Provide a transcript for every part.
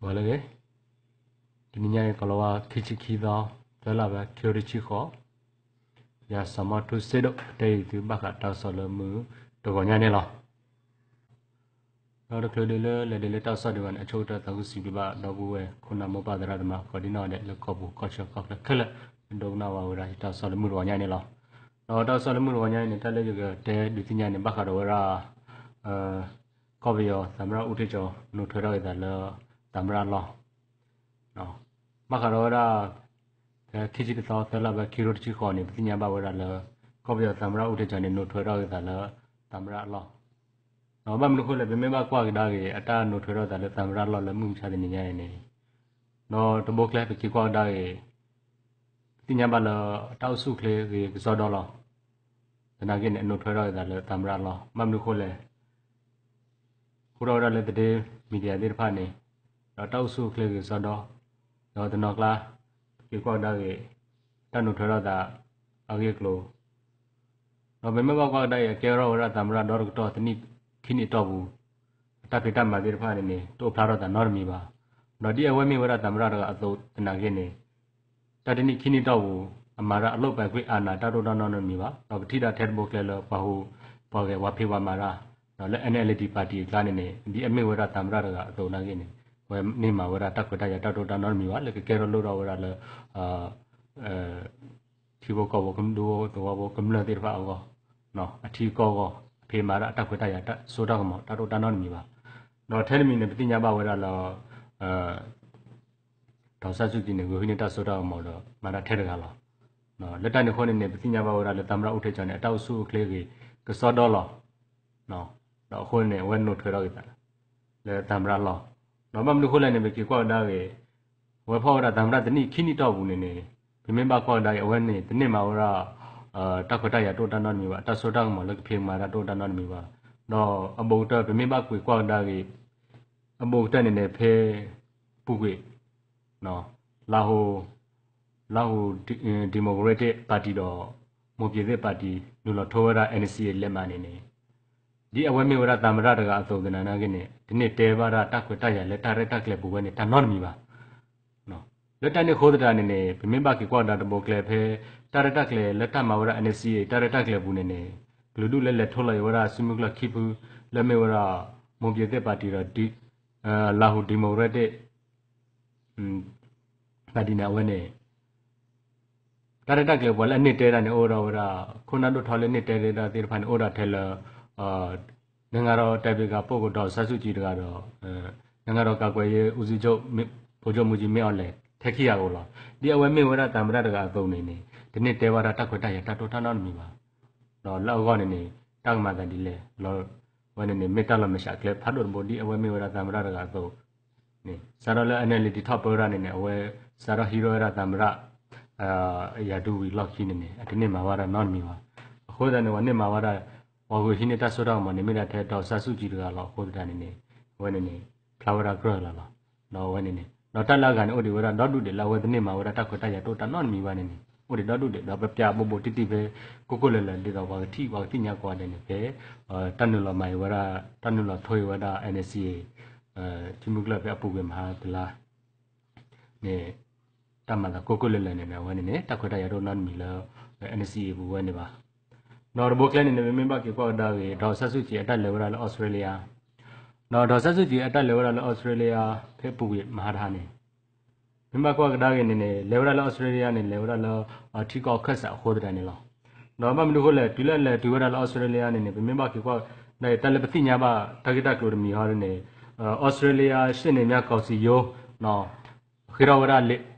ဂီၤလၢအဂ့ၤ, တနံၤညါအံၤ ကီၤလၤဝါ ခံဆံခံသီ သၢလါ ဖဲခံကထိတဆံဃိး, ယၤစီၤမီထူစ့ဒိၣ် တဲအံၤသုဘၣ်ဃးတၢ်ကစီၣ်လၢမုၢ်တဂီၤညါန့ၣ်လီၤ. ဒီးတချုးဒံးလၢလဲၤဒံးလၢတၢ်ကစီၣ်ဒံးဘၣ်န့ၣ် အဆိကတၢၢ်သးခုစံးဘျုးဘၣ် ဒီပုၢ်ဝဲၢ်ခိၣ်နၢ်မိၢ်ပၢ်သရၣ်သမါ ကိးဒံနီၢ်ဒဲး လၢကီၢ်ပူၤကီၢ်ချၢကီၢ်ချၢခဲလၢာ် ဒိကနၣ်ဝဲဒၣ်ယတၢ်ကစီၣ်လၢမုၢ်တဂီၤညါန့ၣ်လီၤ. ဒီးတၢ်ကစီၣ်လၢမုၢ်တဂီၤညါန့ၣ် တၢ်လၢယကတဲဒုးသ့ၣ်ညါန့ၣ် ဘၣ်ဃးဒီးဝဲဒၣ် ကီၢ်ပယီၤသမ္မတဦးထင်ကျော် နုတ်ထွက်ထီၣ်က့ၤသးလၢသမ္မတအလီၢ်, ဘၣ်ဃးဒီးဝဲဒၣ် ဖဲခံဆံတသီ သၢလါ ဖဲခံကထိတဆံဃိးန့ၣ် ပသ့ၣ်ညါဘၣ်ဝဲဒၣ်လၢ ကီၢ်ပယီၤသမ္မတဦးထင်ကျော်န့ၣ် နုတ်ထွက်ထီၣ်က့ၤသးလၢသမ္မတအလီၢ်, ဒီးဘၣ်မနုၤအဃိလဲၣ် ပမ့ၢ်ဘၣ်ကွၢ်ကဒါက့ၤ အတၢ်နုတ်ထွက်ထီၣ်သးလၢသမ္မတအလီၢ်လၢမုၢ်မဆါတနံၤညါအံၤန့ၣ် ဒီးတဘိကျဲပက့ၤကွၢ်ကဒါက့ၤ ပသ့ၣ်ညါဘၣ်လၢ အတၢ်အိၣ်ဆူၣ်အိၣ်ချ့ဂ့ၤကစီဒီလီၤ. သနာ်က့န့ၣ် အနုတ်ထွက်ထီၣ်က့ၤသးလၢသမ္မတအလီၢ် ဘၣ်မနုၤအဃိလဲၣ် ဃုထီၣ်ဝဲဒၣ်လၢသတင်းမီဒီယာသ့ၣ်တဖၣ်န့ၣ် ဒီးတၢ်အိၣ်ဆူၣ်အိၣ်ချ့ဂ့ၤကစီဒီ ဒီးတနီၤကျါ ပက့ၤကွၢ်ကဒါက့ၤ တၢ်နုတ်ထွက်ထီၣ်သးအဂ့ၢ်အကျိၤ ဒီးပမ့ၢ်ဘၣ်ကွၢ်ကဒါအံၤ အကဲထီၣ်ဝဲဒၣ်သမ္မတဒီတကတီၢ်တနံၣ်ခံနံၣ်အတီၢ်ပူၤ အတၢ်ဖံးတၢ်မၤသ့ၣ်တဖၣ်န့ၣ်န့ၣ် တအိၣ်ဖျါထီၣ်သးနီတမံၤဘၣ်. ဒီးဒ်အဝဲမ့ၢ်ဝဲဒၣ်သမ္မတတဂၤအသိးသနာ်က့န့ၣ် တၢ်တနံၣ်ခံနံၣ်အတီၢ်ပူၤ အမၤတၢ်အလိၣ်ပာ်ကွံာ်အါနးတၢ်ဒိၣ်တၢ်နီတမံၤဘၣ်. ဒီးပထံၣ်ဒၣ်ထဲတဘိကျဲလၢပှၤဟူးပှၤဂဲၤပှၤဖံးပှၤမၤတၢ် ဒီးလၢ NLD party အကျါန့ၣ်န့ၣ် ဒ်အမ့ၢ်ဝဲဒၣ်သမ္မတတဂၤအသိးသနာ်က့န့ၣ် အဝဲန့ၢ်မၤဝဲဒၣ်တၢ်ခွဲးတၢ်ယာ်တၢ်ဒိၣ်တၢ်နီတမံၤဘၣ် လၢကကဲထီၣ်လိၣ်ထီၣ်ဝဲဒၣ်လၢ ထံဖိကီၢ်ဖိကဒူဖိသဝီဖိကမျၢၢ်သ့ၣ်တဖၣ်အဂီၢ် အထံအကီၢ်အဂီၢ် အဖံးမၤတၢ်အတၢ်ခွဲးတၢ်ယာ်တၢ်စိတၢ်ကမီၤတၢ်ဒိၣ်တၢ်နီတမံၤဘၣ်. ဒီးထဲတမံၤန့ၣ် ပသ့ၣ်ညါဘၣ်ဝဲဒၣ်လၢ ဒေါ်အောင်ဆန်းစုကြည်န့ၣ် ဂုာ်ဟံးန့ၢ်တၢ်စိတၢ်ကမီၤဒီးမၤတၢ်ထဲတဂၤလီၤ. လၢတၢ်န့ၣ်အဃိန့ၣ်န့ၣ် ပသ့ၣ်ညါဘၣ်ဝဲဒၣ်လၢသမ္မတဦးထင်ကျော်န့ၣ် အတၢ်အိၣ်ဆူၣ်အိၣ်ချ့ဂ့ၤကစီဒီလီၤ. ဒီးအဃိန့ၣ် အဝဲနုတ်ထွက်ထီၣ်က့ၤသး လၢသမ္မတအလီၢ်. ဒီးဘၣ်မနုၤအဃိလဲၣ်န့ၣ် ပက့ၤကွၢ်ကဒါက့ၤ အဝဲဖီၣ်ဝဲဒၣ်သမ္မတတနံၣ်ခံနံၣ်တီၢ်ပူၤန့ၣ်န့ၣ် ပမ့ၢ်ဘၣ်ကွၢ်ကဒါက့ၤ အဝဲန့ၣ် တန့ၢ်မၤဝဲဒၣ် တၢ်ခွဲးတၢ်ယာ်တအိၣ်တၢ်နီတမံၤဘၣ် တၢ်စိတၢ်ကမီၤလၢကဖံးကမၤတၢ်တအိၣ်တၢ်နီတမံၤဘၣ်. ဒီးအဘူးကတၢၢ် ပမ့ၢ်ဘၣ်ကွၢ်ကဒါက့ၤ အဘူးကတၢၢ်န့ၣ်န့ၣ် ဖဲပူၤကွံာ် လါဟူ လါဟူ democratic party ဒီး မွန်ပြည်သစ်ပါတီ နုာ်လီၤထိဝဲဒၣ် NCA လဲးမးန့ၣ်န့ၣ် ဒ်အဝဲမ့ၢ်ဝဲဒၣ်သမ္မတတဂၤအသိးသနာ်က့န့ၣ် တန့ၢ်တဲဘၣ်ဒၣ်တၢ်ခွဲးတၢ်ယာ်လၢတၢ်ရဲၣ်တၢ်ကျဲၤပူၤဝဲန့ၣ် တၢ်နီတမံၤဘၣ်. လၢတၢ်န့ၣ်အဃိသတးန့ၣ်န့ၣ် ပမ့ၢ်ဘၣ်က့ၤကွၢ်ကဒါတဘိကျဲဖဲ တၢ်ရဲၣ်တၢ်ကျဲၤလၢတၢ်မၤဝဲဒၣ် NCA တၢ်ရဲၣ်တၢ်ကျဲၤပူၤန့ၣ်န့ၣ် ကလုာ်ဒူၣ်လၢလဲၤထိလီၤအံၤဝဲဒၣ်စုမုၢ်ကျၢၢ်ခံဖု လၢမ့ၢ်ဝဲဒၣ် မွန်ပြည်သစ်ပါတီ ဒီး လါဟူ democratic party န့ၣ် အဝဲန့ၣ် တၢ်ရဲၣ်တၢ်ကျဲၤပှၤလၢအန့ၢ်တဲတၢ်န့ၣ် အိၣ်ဒီးဝဲဒၣ် ခိၣ်နၢ်ဒိၣ်ထီလၢန့ၢ်တဲတၢ်သ့ၣ်တဖၣ်န့ၣ် အိၣ်ဒၣ်ထဲလၢ နိုင်ငံတော်အတိုင်ပင်ခံပုဂ္ဂိုလ် ဒေါ်အောင်ဆန်းစုကြည် တဂၤဒီး နိုင်ငံတော်ကာကွယ်ရေးဦးစီးချုပ် ဗိုလ်ချုပ်မှူးကြီး မင်းအောင်လှိုင် ထဲခံဂၤဧိၤလီၤ. ဒ်အဝဲမ့ၢ်ဝဲဒၣ်သမ္မတတဂၤအသိးန့ၣ်န့ၣ် တန့ၢ်တဲဘၣ်ဒၣ်တၢ်ခွဲးတၢ်ယာ်တၢ်ဒိၣ်တၢ်နီတမံၤဘၣ်. ဒီးလၢအဂီၢ်န့ၣ်န့ၣ် တၢ်ကမၤသးဒ်လဲၣ် လီၤဝဲန့ၣ်န့ၣ် မ့ၢ်တၢ်လီၤမဲာ်ဆှးကျဲဖးဒိၣ်တဘိ ဒ်အဝဲမ့ၢ်ဝဲဒၣ်သမ္မတတဂၤအသိးန့ၣ် စးထီၣ်လၢ NLD ထီၣ်ပၢဝဲဒၣ်န့ၣ်န့ၣ် အဝဲစးထီၣ်ဟံးထီၣ်ဝဲဒၣ်သမ္မတ အရာထူးဝံၤအလီၢ်ခံန့ၣ်န့ၣ် အတန့ၢ်မၤဝဲဒၣ်နီတမံၤဘၣ်. အဃိသတးန့ၣ် ပှၤန့ၢ်မၤဝဲဒၣ် ပှၤဂုာ်ဟံးန့ၢ်တၢ်စိတၢ်ကမီၤန့ၣ် မ့ၢ်ဒၣ်ထဲ ဒေါ်အောင်ဆန်းစုကြည် တဂၤလီၤ. အဃိသတးန့ၣ်န့ၣ် အဝဲန့ၣ်န့ၣ် ဖျါဝဲဒၣ်ကြၢးလီၤလီၤ. ဒီးအဝဲန့ၣ်န့ၣ် ဒီးတၢ်လၢအဂၤန့ၣ် အိၣ်ဒံးဝဲဒၣ်ဒီဒူၣ်ဒံးလၢအဝဲတန့ၢ်မၤဝဲဒၣ်တၢ်ခွဲးတၢ်ယာ်တအိၣ်တၢ်နီတမံၤဘၣ်န့ၣ်န့ၣ် အိၣ်ဒံးဒီဒူၣ်ဒံး ဒီးပပျးဘိးဘိးတံၢ်တံၢ်ဖဲ ကိၢ်ကိၢ်လၢၤလၢၤ ဒ်သိးပှၤကထံၣ်ပှၤကသ့ၣ်ညါကိးဂၤဒဲးန့ၣ် ဖဲ တၢ်နုာ်လီၤမၤအံၤဝဲဒၣ် တၢ်နုာ်လီၤထိအံၤဝဲဒၣ် NCA စုမုၢ်ကျၢၢ်ဖဲအပူၤကွံာ်မဟါတလါ န့ၣ် တၢ်မၤသးကိၢ်ကိၢ်လၢၤလၢၤန့ၣ် အဝဲန့ၣ်န့ၣ် တၢ်ခွဲးတၢ်ယာ်တအိၣ်နီတမံၤလၢ NCA ပူၤဝဲန့ၣ်ဘၣ်. ဒီးတဘိကျဲန့ၣ်န့ၣ် ပမ့ၢ်ဘၣ်က့ၤကွၢ်ကဒါက့ၤ ဒေါ်အောင်ဆန်းစုကြည် အတၢ်လဲၤဝဲဒၣ်လၢ Australia ဒီး ဒေါ်အောင်ဆန်းစုကြည် အတၢ်လဲၤဝဲဒၣ်လၢ Australia ဖဲအပူၤကွံာ်မဟါတဟါန့ၣ် ပမ့ၢ်ဘၣ်ကွၢ်ကဒါက့ၤန့ၣ်န့ၣ် လဲၤဝဲဒၣ်လၢ Australia န့ၣ် လဲၤဝဲဒၣ်လၢ ထံကီၢ်ခၢၣ်စးအဃိသတးန့ၣ်လီၤ. ဒီးဘၣ်မနုၤအဃိလဲၣ် တုၤလၢအလဲၤတုၤဝဲဒၣ်လၢ Australia န့ၣ်န့ၣ် ပမ့ၢ်ဘၣ်က့ၤကွၢ် တၢ်လၢပသ့ၣ်ညါဘၣ် တၢ်ဂ့ၢ်တၢ်ကျိၤတမံၤဟီန့ၣ်န့ၣ် Australia ရှေ့နေများကောင်စီရုံး ဃ့ထီၣ်ဝဲဒၣ် ဃ့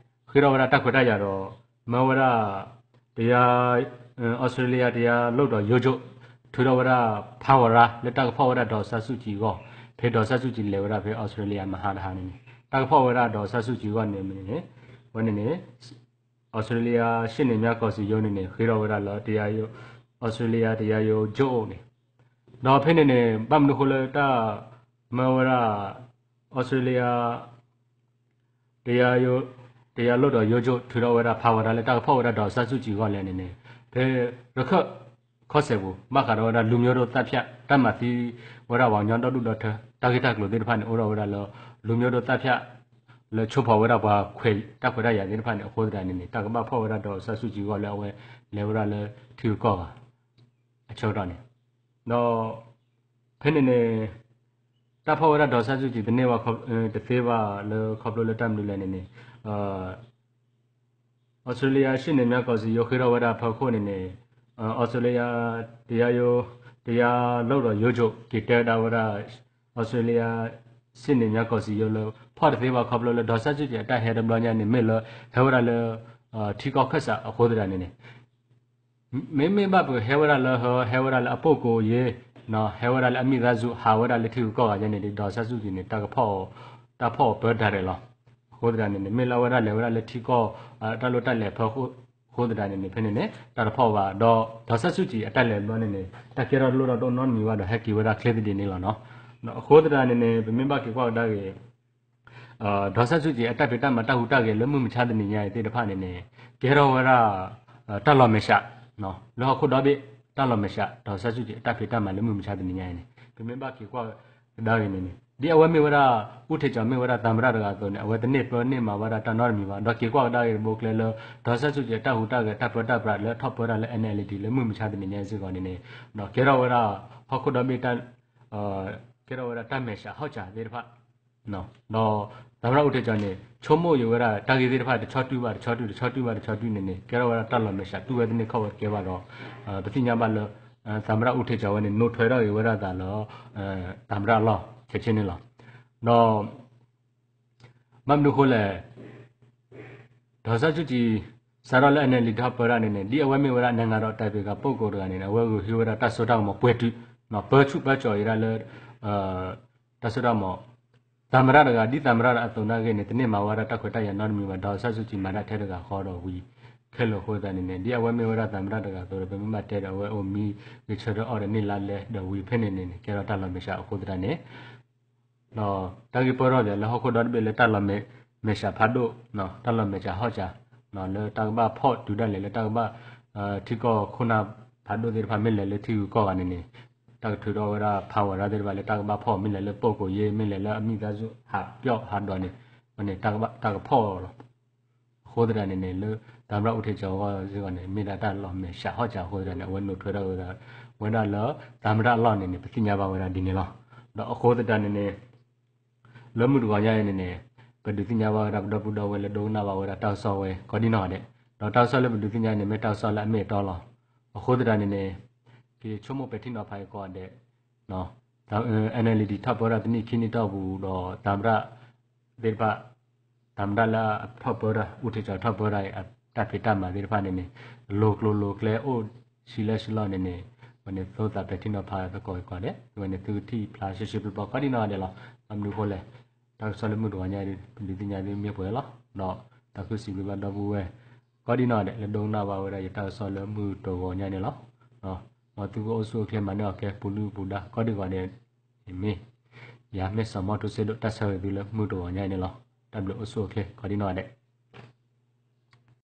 ထီၣ်ဝဲဒၣ်တၢ်ခွဲးတၢ်ယာ်ဒီး မၢဝဲဒၣ် တရား Australia တရားလွှတ်တော်ရုံးချုပ် ထုးထီၣ်ဝဲဒၣ် ဖမ်းဝရမ်း လၢတၢ်ကဖီၣ်ဝဲဒၣ် ဒေါ်အောင်ဆန်းစုကြည် အဂီၢ် ဖဲ ဒေါ်အောင်ဆန်းစုကြည် လဲၤဝဲဒၣ်ဖဲ Australia မဟါတဟါန့ၣ်န့ၣ် တၢ်ကဖီၣ်ဝဲဒၣ် ဒေါ်အောင်ဆန်းစုကြည် အဂီၢ်န့ၣ်န့ၣ် ဝဲန့ၣ်န့ၣ် Australia ရှေ့နေများကောင်စီရုံး န့ၣ်န့ၣ် ဃ့ထီၣ်ဝဲဒၣ်လၢ တရားရုံး Australia တရားရုံးချုပ် န့ၣ် ဒီးဖဲန့ၣ်န့ၣ် ဘၣ်မနုၤအဃိလၢတၢ်မၢဝဲဒၣ် Australia တရားရုံး တရားလွှတ်တော်ရုံးချုပ် ထုးထီၣ်ဝဲဒၣ် ဖမ်းဝရမ်း လၢတၢ်ကဖီၣ်ဝဲဒၣ် ဒေါ်အောင်ဆန်းစုကြည် အဂီၢ်လဲၣ်န့ၣ်န့ၣ် ဖဲရခိုင်ခီစဲးပူၤ ဘၣ်ဃးဒီးဝဲဒၣ် လူမျိုးတုံးသတ်ဖြတ် တၢ်မၤသံဝဲဒၣ်ပှၤကညီဒီဒူၣ်ဒီထၢ တၢ်ဂ့ၢ်တၢ်ကျိၤသ့ၣ်တဖၣ်န့ၣ် အိၣ်ထီၣ်ဝဲဒၣ်လၢ လူမျိုးတုံးသတ်ဖြတ် လၢဆိဖီၣ်ဝဲဒၣ်ပှၤခွဲးတၢ်ခွဲးတၢ်ယာ်သ့ၣ်တဖၣ်န့ၣ် အဃိသတးန့ၣ်န့ၣ် တၢ်ကဘၣ်ဖီၣ်ဝဲဒၣ်ဒီးစၢ်စုကံးအဂီၢ်လၢအဝဲလဲၤဝဲဒၣ်လၢထံဂုၤကီၢ်ဂၤ အဆၢကတီၢ်န့ၣ် ဒီး ဖဲန့ၣ်န့ၣ် တၢ်ဖီၣ်ဝဲဒၣ်ဒီးစၢ်စုကံးတန့ၢ်ဘၣ် တသ့ဘၣ်လၢခီဖျိလၢတၢ်မနုၤလဲၣ်န့ၣ်န့ၣ် အီစထြ့လယါ ရှေ့နေများကောင်စီ ရုံးဃ့ထီၣ်ဝဲဒၣ်ဖီခိၣ်န့ၣ်န့ၣ် အီစထြ့လယါ တရားရုံး တရားလွှတ်တော်ရုံးချုပ် က့ၤတဲဒၣ်ဝဲဒၣ် အီစထြ့လယါ ရှေ့နေများကောင်စီ ရုံးလၢ ဖီၣ်တသ့ဘၣ်ခီဖျိလၢ ဒီးစၢ်စုကံးအတၢ်ဟဲတဘျီညါန့ၣ် မ့ၢ်လၢဟဲဝဲဒၣ်လၢ ထံကီၢ်ခၢၣ်စးအဃိသတးန့ၣ်န့ၣ် မ့မ့ၢ်ဘၣ်ပဟဲဝဲဒၣ်လၢ ဟဲဝဲဒၣ်လၢအပူၤကွံာ်ယဲ ဟဲဝဲဒၣ်လၢအမိသားစု ဟးဝဲဒၣ်လၢထံဂုၤကီၢ်ဂၤယဲန့ၣ်ဒီး ဒီးစၢ်စုကံးန့ၣ် တၢ်ကဖီၣ် တၢ်ဖီၣ်အီၤပၢတၢ်ရဲၣ်လီၤ. အဃိသတးန့ၣ်န့ၣ် မ့ၢ်လၢအဝဲဒၣ်လဲၤဝဲဒၣ်လၢထံကီၢ် တၢ်လိၣ်တၢ်လဲၤဖီခိၣ် အဃိသတးန့ၣ်န့ၣ် ဖဲန့ၣ်န့ၣ် တၢ်တဖီၣ်ဘၣ် ဒီး ဒီးစၢ်စုကံးအတၢ်လဲၤတဘျီန့ၣ်န့ၣ် တၢ်ကဲထီၣ်တလိၣ်ထီၣ်ဒိၣ်နီတမံၤဘၣ်ဒီး ဟဲက့ၤဝဲဒၣ်ချ့သဒံးန့ၣ်လီၤနီၤ. အဃိသတးန့ၣ်န့ၣ် ပမ့ၢ်ဘၣ်က့ၤကွၢ်ကဒါက့ၤ ဒီးစၢ်စုကံးအတၢ်ဖံးတၢ်မၤတၢ်ဟူးတၢ်ဂဲၤလၢမုၢ်မဆါတနံၤညါအံၤသ့ၣ်တဖၣ်န့ၣ်န့ၣ် ကဲထီၣ်ဝဲဒၣ် တၢ်လီၤမဲာ်ဆှး လၢဟီၣ်ခိၣ်ဒီဘ့ၣ် တၢ်လီၤမဲာ်ဆှး ဒီးစၢ်စုကံးအတၢ်ဖံးတၢ်မၤလၢမုၢ်မဆါတနံၤညါအံၤန့ၣ် ပမ့ၢ်ဘၣ်က့ၤကွၢ်ကဒါက့ၤန့ၣ်န့ၣ် ဒ်အဝဲမ့ၢ်ဝဲဒၣ် ဦးထင်ကျော် မ့ၢ်ဝဲဒၣ်သမ္မတတဂၤအသိးန့ၣ် အဝဲတန့ၢ်ပၢန့ၢ်မၤဝဲဒၣ်တၢ်နီတမံၤဘၣ် ဒီးက့ၤကွၢ်ကဒါက့ၤတဘိကျဲလၢ ဒီးစၢ်စုကံးအတၢ်ဟူးတၢ်ဂဲၤ တၢ်ပၢတၢ်ပြးလၢထီၣ်ပၢတၢ်လၢ NLD လၢမုၢ်မဆါတနံၤညါအံၤစ့ၢ်ကီးန့ၣ်န့ၣ် ကဲထီၣ်ဝဲဒၣ် ဟီၣ်ခိၣ်ဒီဘ့ၣ် ကဲထီၣ်ဝဲဒၣ်တၢ်မဲာ်ဆှးဟီၣ်စၢၤသ့ၣ်တဖၣ် ဒီး သမ္မတ ဦးထင်ကျော် န့ၣ် ဆိကမိၣ်ယံၤဝဲဒၣ် တၢ်ဂ့ၢ်သ့ၣ်တဖၣ်တဆီတုၤဘၣ်တဆီတုၤ တဆီတုၤဘၣ်တဆီတုၤန့ၣ်န့ၣ် ကဲထီၣ်ဝဲဒၣ်တၢ်လီၤမဲာ်ဆှးတူၢ်ဝဲတန့ၢ်ခီၣ်ဝဲတကဲဘၣ်ဒီး ပသ့ၣ်ညါဘၣ်လၢ သမ္မတ ဦးထင်ကျော် ဝဲန့ၣ် နုာ်ထွဲထီၣ်က့ၤဝဲဒၣ်သးလၢ သမ္မတအလီၢ် ခဲဆ့န့ၣ်လီၤ. ဒီး ဘၣ်မနုၤအဃိလဲၣ် ဒီးစၢ်စုကံး စးထီၣ်လၢ NLD ထီၣ်ပၢတၢ်န့ၣ်န့ၣ် ဒ်အဝဲမ့ၢ်ဝဲဒၣ် နိုင်ငံတော်အတိုင်ပင်ခံပုဂ္ဂိုလ် တဂၤန့ၣ်န့ၣ် အဝဲဂုာ်ဟံးဝဲဒၣ်တၢ်စိတၢ်ကမီၤပှဲၤတုာ် ပၢဆူၣ်ပၢစိးအံၤဒၣ်လၢ တၢ်စိတၢ်ကမီၤ သမ္မတတဂၤ ဒ်သမ္မတအသိးနာ်က့န့ၣ် တန့ၢ်မၤဝဲဒၣ်တၢ်ခွဲးတၢ်ယာ်နီတမံၤဘၣ် ဒီးစၢ်စုကံးမၤဒၣ်ထဲတဂၤဃီဒီးဝံၤ ခဲလၢာ်အဃိသတးန့ၣ်န့ၣ် ဒ်အဝဲမ့ၢ်ဝဲဒၣ်သမ္မတတဂၤအသိးဒီး ပမ့ၢ်ဘၣ်တဲဒီးအဝဲအိၣ်မံဂဲၤဆၢထၢၣ်အီၣ်ဒီးန့ၢ်လါလဲဒီးဝံၤ ဖဲန့ၣ်န့ၣ်န့ၣ် ကဲထီၣ်တၢ်လီၤမဲာ်ဆှးအဃိသတးန့ၣ် ဒီးတၢ်ဂ့ၢ်ပၢၢ်ထီၣ်ဒဲးလၢဟီၣ်ခိၣ်ဒီတဘ့ၣ်လၢတၢ်လီၤမဲာ်ဆှးဖးဒိၣ် တၢ်လီၤမဲာ်ဆှးဟီၣ်စၢၤ လၢတၢ်ကဘၣ်ဖီၣ်တုၤဒၣ်လဲာ်လၢတၢ်ကဘၣ် ထံကီၢ်ခိၣ်နၢ်ဖးဒိၣ်သ့ၣ်တဖၣ် မ့ၢ်လဲၤလၢထံဂုၤကီၢ်ဂၤန့ၣ်န့ၣ် တၢ်ကထုးထီၣ်ဝဲဒၣ် power သ့ၣ်တဖၣ်လၢတၢ်ကဘၣ်ဖီၣ် မ့ၢ်လဲၤလၢပူၤကွံာ်ယဲ မ့ၢ်လဲၤလၢအမိသားစုဟးပၠီၣ်ဟးဒိးန့ၣ် ဝဲန့ၣ် တၢ်ကဖီၣ်လီၤ. အဃိသတးန့ၣ်န့ၣ် လၢသမ္မတ ဦးထင်ကျော် အဂီၢ်စ့ၢ်ကီးန့ၣ် မ့ၢ်ဒၣ်တၢ်လီၤမဲာ်ဆှးဟီၣ်စၢၤအဃိသတးန့ၣ် အဝဲနုာ်ထွဲထီၣ်ဝဲဒၣ် ဝဲဒၣ်လၢသမ္မတအလီၢ်န့ၣ်န့ၣ် ပသ့ၣ်ညါဘၣ်ဝဲဒၣ်ဒ်န့ၣ်လီၤ. ဒီးအဃိသတးန့ၣ်န့ၣ် လၢမုၢ်တဂီၤညါအံၤန့ၣ်န့ၣ် ပဒုးသ့ၣ်ညါဘၣ်ဝဲဒၣ်ပဒီပုၢ်ဒီဝဲၢ်လၢဒိကနၣ်ဘၣ်ဝဲဒၣ်တၢ်ကစီၣ်ဝဲကိးဒံနီၢ်ဂၤဒဲး, ဒီးတၢ်ကစီၣ်လၢပဒုးသ့ၣ်ညါန့ၣ် မ့ၢ်တၢ်ကစီၣ်လၢအမ့ၢ်အတီလီၤ. အဃိသတးန့ၣ်န့ၣ် က့ၤဆိကမိၣ်ပဲာ်ထံနီၤဖးအံၤကိးဂၤဒဲး NLD ထီၣ်ပၢဝဲဒၣ်တနံၣ်ခံနံၣ်တီၢ်ပူၤဒီး သမ္မတ သ့ၣ်တဖၣ် သမ္မတလၢအထီၣ်ပၢတၢ် ဦးထင်ကျော် ထီၣ်ပၢတၢ်အံၤ အတၢ်ဖံးတၢ်မၤသ့ၣ်တဖၣ်န့ၣ်န့ၣ် လိၤကျိၤလိၤကျဲအိၣ်ဆံးလဲၣ်ဆံးလဲၣ်န့ၣ်န့ၣ် ဝဲန့ၣ်သိသးပဲာ်ထံနီၤဖးသကိးအံၤကိးဂၤဒဲး ဝဲန့ၣ်သုကထံၣ်ဖျါရှဲရှဲပျီပျီကိးဒံနီၢ်ဂၤဒဲးလီၤ. ဘၣ်မနုၤအဃိလဲၣ် တၢ်ကစီၣ်လၢမုၢ်တဂီၤညါအံၤ ပဒုးသ့ၣ်ညါသုမ့ၢ်ပှဲၤလီၤ. ဒီးတၢ်ခုစံးဘျုးဘၣ်ဒီပုၢ်ဝဲၢ် ကိးဒံနီၢ်ဂၤဒဲး လၢဒိကနၣ်ဘၣ်ဝဲဒၣ်ယတၢ်ကစီၣ်လၢမုၢ်တဂီၤညါန့ၣ်လီၤ. မ်သုကအိၣ်ဆူၣ်အိၣ်ချ့ မၤန့ၢ်အီၣ်ကဲ ပူၤလုၢ်ပူၤဒါ ကိးဒံဂၤဒဲး မ့ၢ် ယၤမ့ၢ်စီၤမီထိစ့ဒိၣ် တၢ်ဆၢဂ့ၤသုလၢမုၢ်တဂီၤညါအံၤန့ၣ်လီၤ. တၢ်ဘျုးအိၣ်ဆူၣ်အိၣ်ချ့ ကိးဒံနီၢ်ဂၤဒဲး.